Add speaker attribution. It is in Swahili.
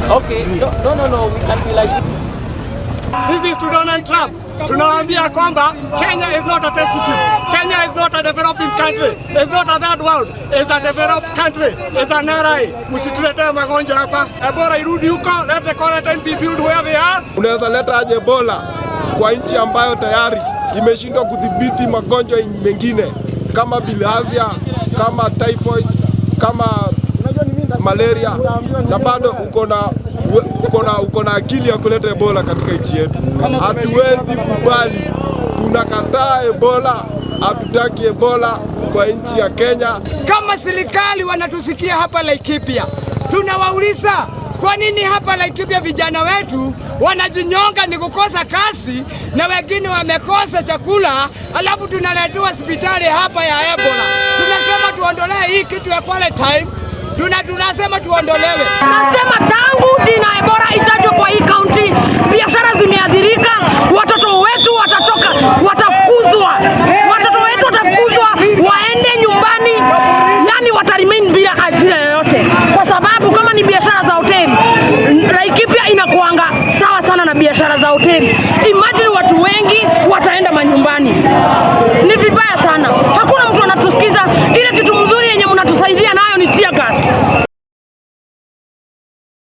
Speaker 1: Okay, no, we can be like
Speaker 2: This is to Donald Trump. Tunawaambia kwamba Kenya is not a test tube. Kenya is not a developing country. It's not a third world. It's a developed country. It's an ally. Msituletee magonjwa hapa. Ebola irudi huko. Let the quarantine be built where they are.
Speaker 3: Unaweza leta aje Ebola kwa nchi ambayo tayari imeshindwa kudhibiti magonjwa mengine kama bilharzia, kama typhoid, kama malaria na bado uko na akili ya kuleta Ebola katika nchi yetu? Hatuwezi kubali, tunakataa Ebola, hatutaki Ebola kwa nchi ya Kenya.
Speaker 4: Kama serikali wanatusikia hapa Laikipia, tunawauliza, kwa nini hapa Laikipia vijana wetu wanajinyonga ni kukosa kazi na wengine wamekosa chakula, alafu tunaletewa hospitali hapa ya Ebola? Tunasema tuondolee hii kitu ya quarantine, tunasema tuondolewe.
Speaker 5: Nasema tangu jina Ebola itajwe kwa hii kaunti, biashara zimeathirika, watoto wetu watatoka, watafukuzwa, watoto wetu watafukuzwa waende nyumbani, yani wataremain bila ajira yoyote, kwa sababu kama ni biashara za hoteli, Laikipia inakuanga sawa sana na biashara za hoteli. Imagine